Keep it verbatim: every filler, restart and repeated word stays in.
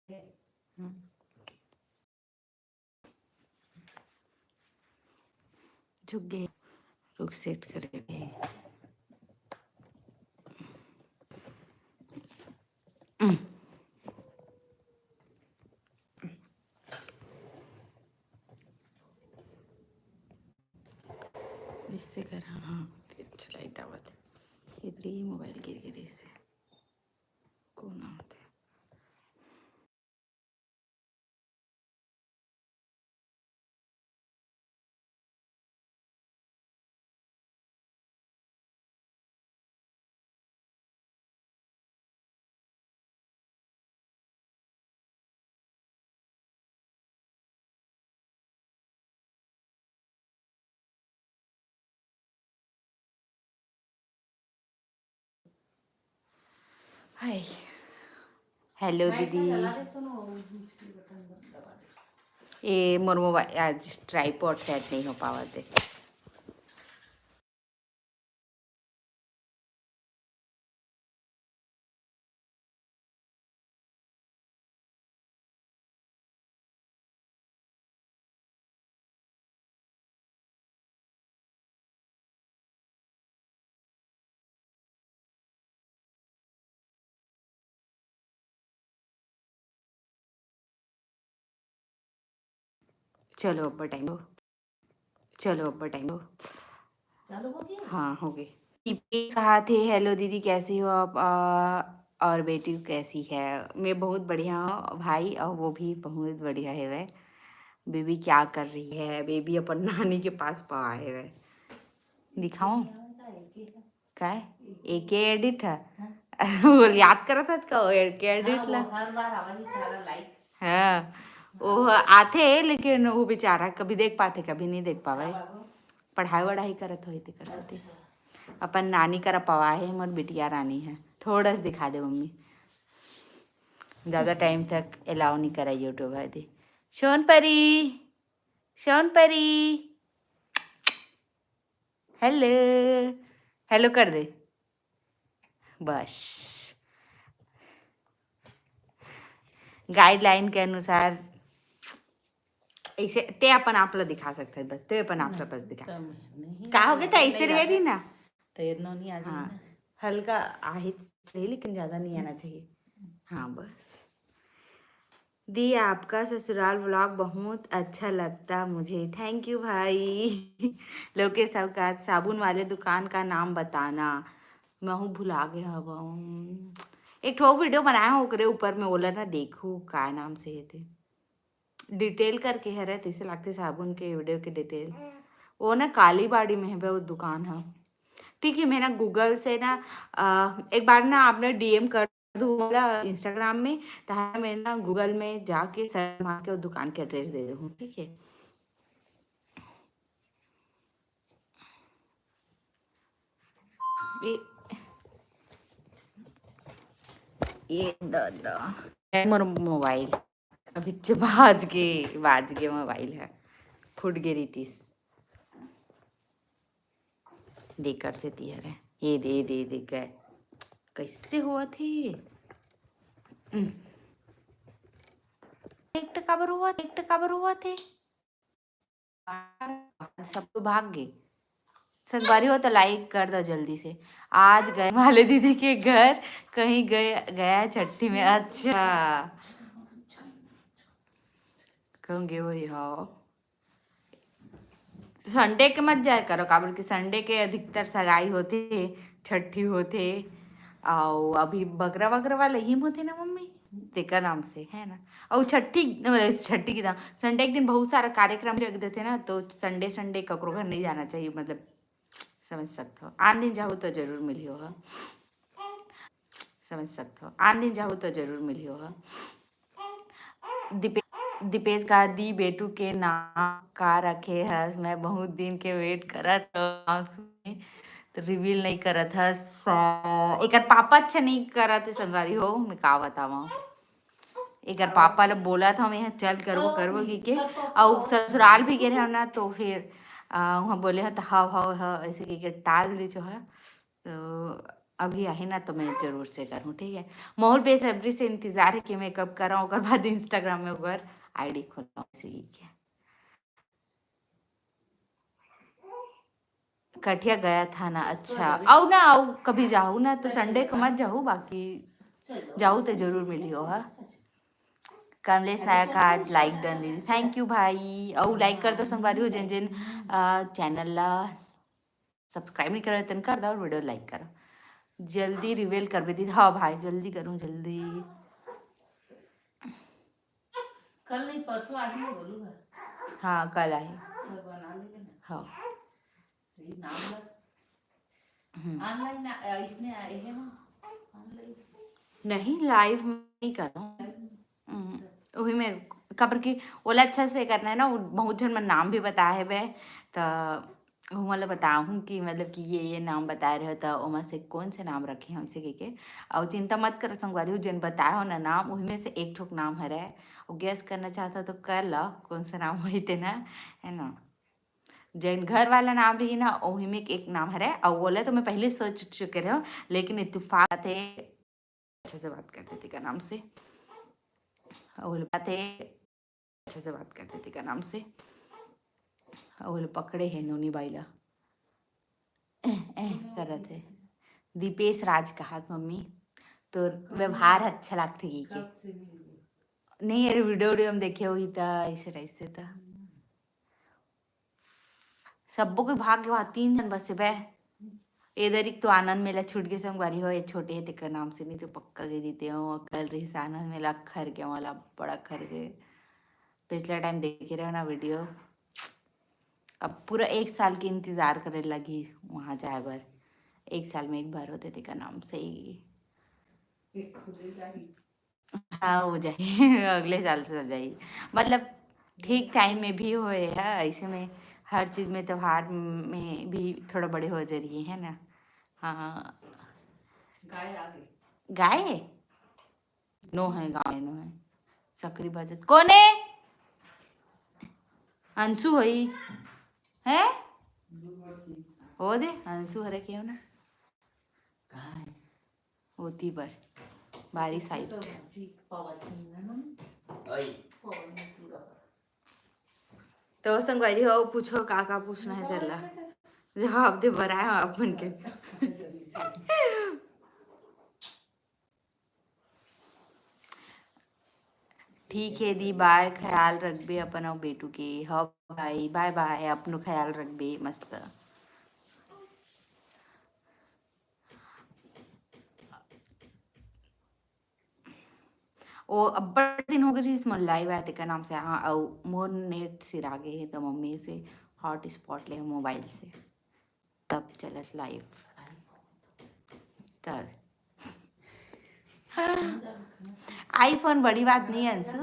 हम्म। झुक गए, रुक, सेट कर रहे हैं। हम्म। इससे कर, हाँ, हाँ, अच्छा लाइट आवत है। इधर ही मोबाइल गिर गिर इसे कोन आवत है। हाय। हेलो दीदी। ए मोर मोबाइल आज ट्राइपॉड सेट नहीं हो पावत हे। चलो अब टाइम हो, चलो अब टाइम हो। चालू हो गया? हाँ, हो गई। दीपेश कहा थे, "हेलो दीदी, कैसी हो आप? आ, और बेटी कैसी है?" मैं बहुत बढ़िया हूँ भाई, और वो भी बहुत बढ़िया है। वह बेबी क्या कर रही है? बेबी अपन नानी के पास पा है वह। दिखाऊं? काय? एके एडिट है। बोल, याद करत हस का एके एडिट ला? हर बार आवाज सारा लाइक। हाँ, वो आथे, लेकिन वो बेचारा कभी देख पाथे, कभी नहीं देख पावे। पढ़ाई वढ़ाई करत होही, तेकर सेती। अच्छा। अपन नानी करा पवा है, मोर बिटिया रानी है। थोड़ा सा दिखा दे मम्मी, ज्यादा टाइम तक अलाउ नहीं करा YouTube है दे। सोनपरी, सोनपरी, हेलो, हेलो कर दे बस। गाइडलाइन के अनुसार ऐसे ते अपन आप ला दिखा सकते हैं, बस ते अपन आप ला बस दिखा। का हो गया था, ऐसे रह रही ना। तैरना नहीं आज हाँ, ना। हल्का आहे, लेकिन ज्यादा नहीं आना चाहिए। हाँ बस। दी, आपका ससुराल व्लॉग बहुत अच्छा लगता मुझे। थैंक यू भाई। लोकेश साहू का साबुन वाले दुकान का नाम बताना। मैं हूँ भुला गए हव। एक ठो वीडियो बनाया हूँ ओकरे ऊपर में, ओला ना देखू का नाम से हे ते। डिटेल करके हरे, तैसे लागथे साबुन के वीडियो के डिटेल। वो ना कालीबाड़ी में है वो दुकान है। ठीक है, मैं ना गूगल से ना, आ, एक बार ना आपने डीएम कर दू मोला इंस्टाग्राम में, तहाँ मैं ना गूगल में जाके सर्च मार के वो दुकान के एड्रेस दे दूँ, ठीक है? ये, ये दादा, है मोर मोबाइल। अभी च-, बाज के, बाज के मोबाइल है, फूट गे रहितिस। देकर से ती हरे, ये दे, दे, दे गए। कैसे हुआ थी? हम्म। एक टका बर हुआ, एक टका बर हुआ थे। सब तो भाग गए। संगवारी हो तो लाइक कर दो जल्दी से। आज गए वाले दीदी के घर, कहीं गए, गया है छट्ठी में। अच्छा, कहूँगे वही हो। संडे के मत जाया करो, काबर कि संडे के अधिकतर सगाई होथे, छट्ठी होथे, अउ अभी बगरा वगरा वाला ही होथे ना मम्मी, तेकर नाम से, है ना? अउ छट्ठी, मतलब, छट्ठी के दाम, संडे के दिन बहुत सारा कार्यक्रम रख देथे ना, तो संडे, संडे ककरो घर नहीं जाना चाहिए, मतलब, समझ सकत हो। आन दिन जाहू तो जरूर मिली होगा, समझ सकत हो। आन दिन जाहू तो जरूर मिली होगा। दीपे-, दीपेश का दी बेटू के नाम का रखे हस? मैं बहुत दिन के वेट करत हव नाम सुने, तो रिवील नहीं करत हस। एकर पापा अच्छा नहीं करत हे संगवारी हो, मैं का बतावं। एकर पापा ल बोलत हव, मैं चल करबो, करबो की के, अउ ससुराल भी गे रहे ना, तो फिर, आ, वहाँ बोले ह, तो हव, हव, हव, ऐसे की के टाल दे जो है। तो अभी आही ना, तो मैं जरूर से करूँ, ठीक है। मोर बेसब्री से इंतजार है कि मैं कब कराऊँ, ओकर बाद Instagram में ओकर आईडी खोलूँ, ठीक है। कटिया गया था ना, अच्छा। अउ ना, अउ कभी जाहू ना, तो संडे को मत जाहू, बाकी जाहू तो जरूर मिली हो, हाँ। कमलेश नायक हार्ट लाइक डन दीदी, थैंक यू भाई। अउ लाइक कर दो संगवारी हो, जिन जिन चैनल ला सब्सक्राइब नहीं करो, तेन कर दो और वीडियो लाइक करो। जल्दी रिवील करबे दीदी। हाँ भाई, जल्दी करूँ, जल्दी। कल नहीं, परसों आही ना गोलू घर। हाँ, कल आही। सब बना लेबे ना। हाँ। ये नाम लग हम्म। ऑनलाइन आ-, इसने आए हैं ना, ऑनलाइन। नहीं, लाइव नहीं करो। हम्म, वही में, काबर कि ओला अच्छा से करना है ना, वो बहुत झन मन नाम भी बताए हवे, त ओमन ला बताहूँ कि मतलब कि ये, ये नाम बताए रहे, त ओमा से कौन से नाम रखे हैं, वैसे कह के। अउ चिंता मत करो संगवारी हो, जेन बताए हो ना नाम, वही में से एक ठोक नाम हरे, वो गेस करना चाहता तो कर लो, कौन सा नाम होई तेन, है ना। जेन घर वाला नाम रही ना, वही में एक नाम हरे, अउ ओला तो मैं पहले सोच चुके रहे, लेकिन इत्तेफाक थे, अच्छा से बात कर देती का नाम से, अउ ओला बात है, अच्छा से बात कर देती का नाम से, अउ ओला पकड़े है नोनी बाई ला, एह, एह, करत है। दीपेश राज कहात मम्मी, तोर व्यवहार अच्छा लागथे कहि के। कब से मिल गए? नहीं, अरे वीडियो, वीडियो में देखे हुई था, इसे टाइप से था। हम्म। सब्बो के भाग्य वहाँ तीन झन बसे बे। ए दरिक तो आनंद मेला छूट गे संगवारी हो, ये छोटे हे तेकर नाम से, नहीं तो पक्का गे रहिते हो। कल रहिस आनंद मेला, अखर के वाला बड़ा अखर के। पिछला टाइम देखे रहे ना वीडियो। अब पूरा एक साल के इंतजार करे लगी वहाँ जाए बर। एक साल में एक बार होते तेकर नाम से ही। एक खुले जाही। हाँ, हो जाही। अगले साल से हो जाही। मतलब, ठीक टाइम में भी होए है, ऐसे में हर चीज में, त्योहार में भी थोड़ा बड़े हो जा रही है ना। हाँ। गाय आ गई। गाय? नो है, गाँव में नो है। सकरी बजत। कोने? अंशु होई। हैं? हो दे, अंशु हरे केव ना। कहाँ है? ओती बर, बारी साइड। तो संगवारी हो, पूछो का का पूछना है तेला, जवाब दे बर आए हो आप मन के। ठीक है दी, बाय, ख्याल रखबे अपन अउ बेटू के। हाँ भाई, बाय बाय, अपनो ख्याल रखबे, मस्त। ओ, अब्बड़ दिन हो गए रहिस मोर लाइव आए तेकर नाम से, हाँ, अउ मोर नेट सिरा गे हे, तो मम्मी से हॉटस्पॉट ले मोबाइल से, तब चलत लाइव। तर iPhone बड़ी बात नहीं है अंशु,